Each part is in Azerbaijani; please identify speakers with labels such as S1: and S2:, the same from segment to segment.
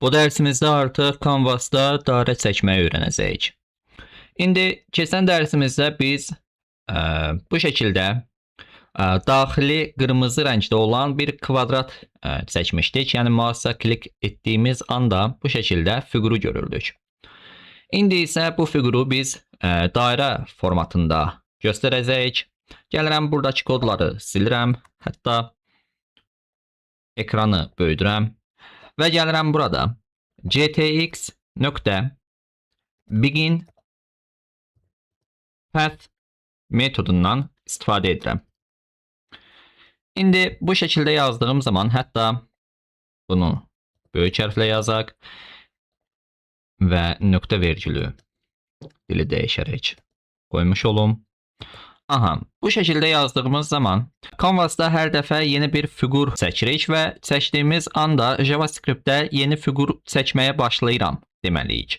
S1: Bu dərsimizdə artıq Canvasda dairə çəkməyi öyrənəcəyik. İndi keçən dərsimizdə biz bu şəkildə daxili qırmızı rəngdə olan bir kvadrat çəkmişdik. Yəni mouse'a klik etdiyimiz anda bu şəkildə fiquru görürdük. İndi isə bu fiquru biz dairə formatında göstərəcəyik. Gəlirəm, buradakı kodları silirəm, hətta ekranı böyüdürəm və gəlirəm, burada ctx nöqtə begin path metodundan istifadə edirəm. İndi bu şəkildə yazdığım zaman, hətta bunu böyük hərflə yazaq və nöqtə vergülü dili dəyişərək qoymuş olum. Aha, bu şəkildə yazdığımız zaman Canvasda hər dəfə yeni bir fiqur çəkirik və çəkdiyimiz anda JavaScript-də yeni fiqur çəkməyə başlayıram deməliyik.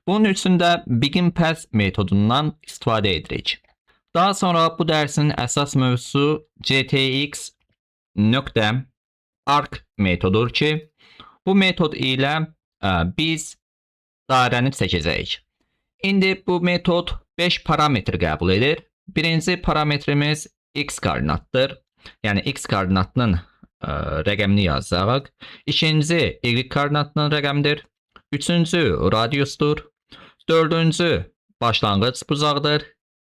S1: Bunun üçün də begin path metodundan istifadə edirik. Daha sonra bu dərsin əsas mövzusu ctx nöqtə arc metodudur ki, bu metod ilə biz dairəni çəkəcəyik. İndi bu metod 5 parametr qəbul edir. Birinci parametrimiz x koordinatdır. Yəni x koordinatının rəqəmini yazacağıq. İkinci y koordinatının rəqəmidir. Üçüncü radiusdur. Dördüncü başlanğıc bucağıdır.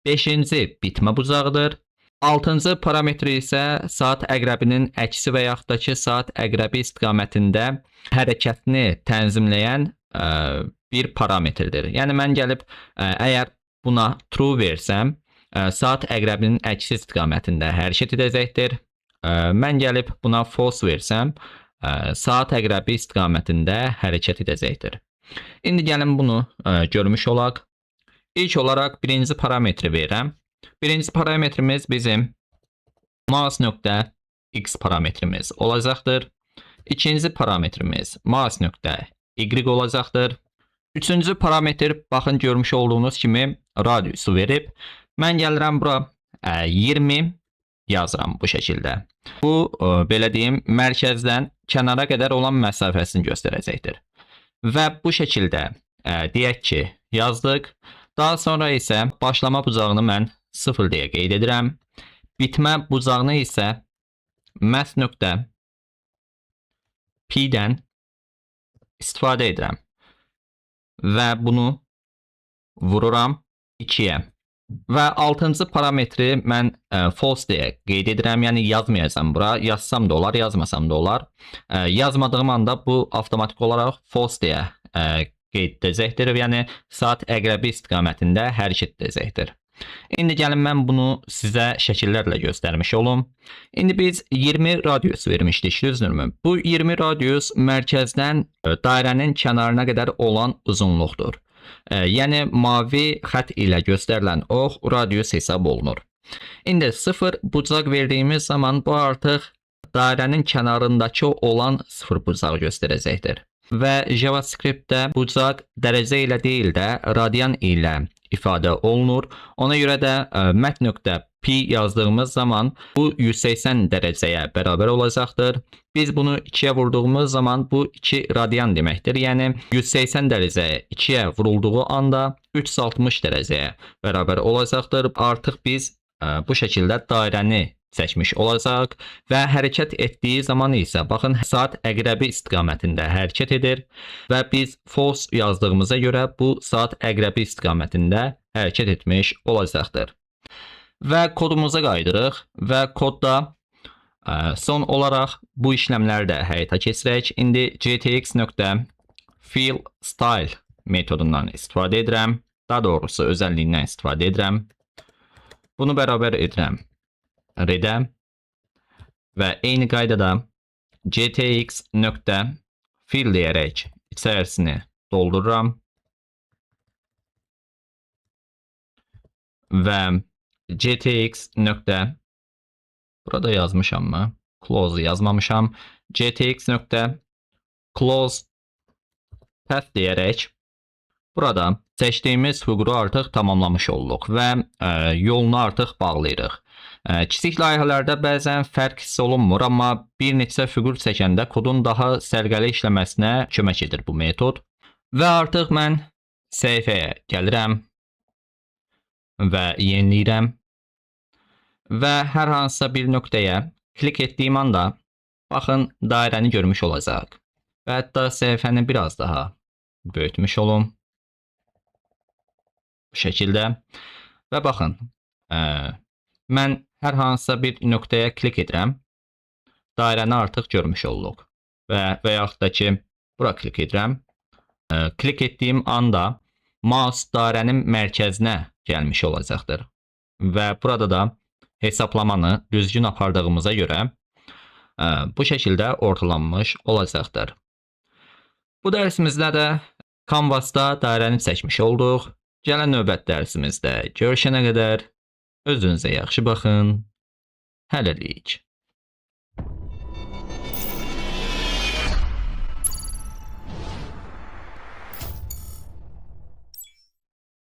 S1: Beşinci bitmə bucağıdır. Altıncı parametr isə saat əqrəbinin əksi və yaxud da ki, saat əqrəbi istiqamətində hərəkətini tənzimləyən bir parametrdir. Yəni mən gəlib əgər buna true versəm, saat əqrəbinin əksi istiqamətində hərəkət edəcəkdir. Mən gəlib buna false versəm, saat əqrəbi istiqamətində hərəkət edəcəkdir. İndi gəlin bunu görmüş olaq. İlk olaraq birinci parametri verirəm. Birinci parametrimiz bizim mouse nöqtə x parametrimiz olacaqdır. İkinci parametrimiz mouse nöqtə y olacaqdır. Üçüncü parametr, baxın, görmüş olduğunuz kimi radiusu verib. Mən gəlirəm, bura 20 yazıram bu şəkildə. Bu belə deyim, mərkəzdən kənara qədər olan məsafəsini göstərəcəkdir. Və bu şəkildə deyək ki, yazdıq. Daha sonra isə başlama bucağını mən 0 deyə qeyd edirəm. Bitmə bucağını isə math nöqtə pi-dən istifadə edirəm. Və bunu vururam 2-yə. Və altıncı parametri mən false deyə qeyd edirəm. Yəni yazmayacağam bura. Yazsam da olar, yazmasam da olar. Yazmadığım anda bu avtomatik olaraq false deyə qeyd edəcəkdir. Yəni saat əqrəbi istiqamətində hərəkət edəcəkdir. İndi gəlin mən bunu sizə şəkillərlə göstərmiş olum. İndi biz 20 radius vermişdik, düzdürmü? Bu 20 radius mərkəzdən dairənin kənarına qədər olan uzunluqdur. Yəni mavi xətt ilə göstərilən ox radius hesab olunur. İndi 0 bucaq verdiyimiz zaman bu artıq dairənin kənarındakı olan 0 bucağı göstərəcəkdir. Və JavaScript-də bucaq dərəcə ilə deyil də radian ilə ifadə olunur. Ona görə də math.pi yazdığımız zaman bu 180 dərəcəyə bərabər olacaqdır. Biz bunu 2-yə vurduğumuz zaman bu 2 radian deməkdir. Yəni 180 dərəcə 2-yə vurulduğu anda 360 dərəcəyə bərabər olacaqdır. Artıq biz bu şəkildə dairəni çəkmiş olacaq və hərəkət etdiyi zaman isə, baxın, saat əqrəbi istiqamətində hərəkət edir və biz false yazdığımıza görə bu saat əqrəbi istiqamətində hərəkət etmiş olacaqdır. Və kodumuza qayıdırıq və kodda son olaraq bu işləmləri də həyata keçirək. İndi ctx.fill style metodundan istifadə edirəm. Daha doğrusu özəlliyindən istifadə edirəm. Bunu bərabər edirəm red-ə və eyni qaydada ctx nöqtə fill deyərək içərisini doldururam və ctx nöqtə, burada yazmışam mı? Close yazmamışam. Ctx nöqtə close path deyərək burada seçdiyimiz fiquru artıq tamamlamış olduq və yolunu artıq bağlayırıq. Kiçik layihələrdə bəzən fərq hiss olunmur, amma bir neçə fiqur çəkəndə kodun daha səliqəli işləməsinə kömək edir bu metod. Və artıq mən səhifəyə gəlirəm və yeniləyirəm və hər hansısa bir nöqtəyə klik etdiyim anda baxın dairəni görmüş olacaq. Və hətta səhifəni biraz daha böyütmüş olum. Bu şəkildə. Və baxın, mən hər hansısa bir nöqtəyə klik edirəm. Dairəni artıq görmüş olduq. Və yaxud da ki, bura klik edirəm. Klik etdiyim anda mouse dairənin mərkəzinə gəlmiş olacaqdır. Və burada da hesaplamanı düzgün apardığımıza görə bu şəkildə ortalanmış olacaqdır. Bu dərsimizdə də Canvasda dairəni çəkmiş olduq. Gələn növbət dərsimizdə görüşənə qədər özünüzə yaxşı baxın. Hələlik.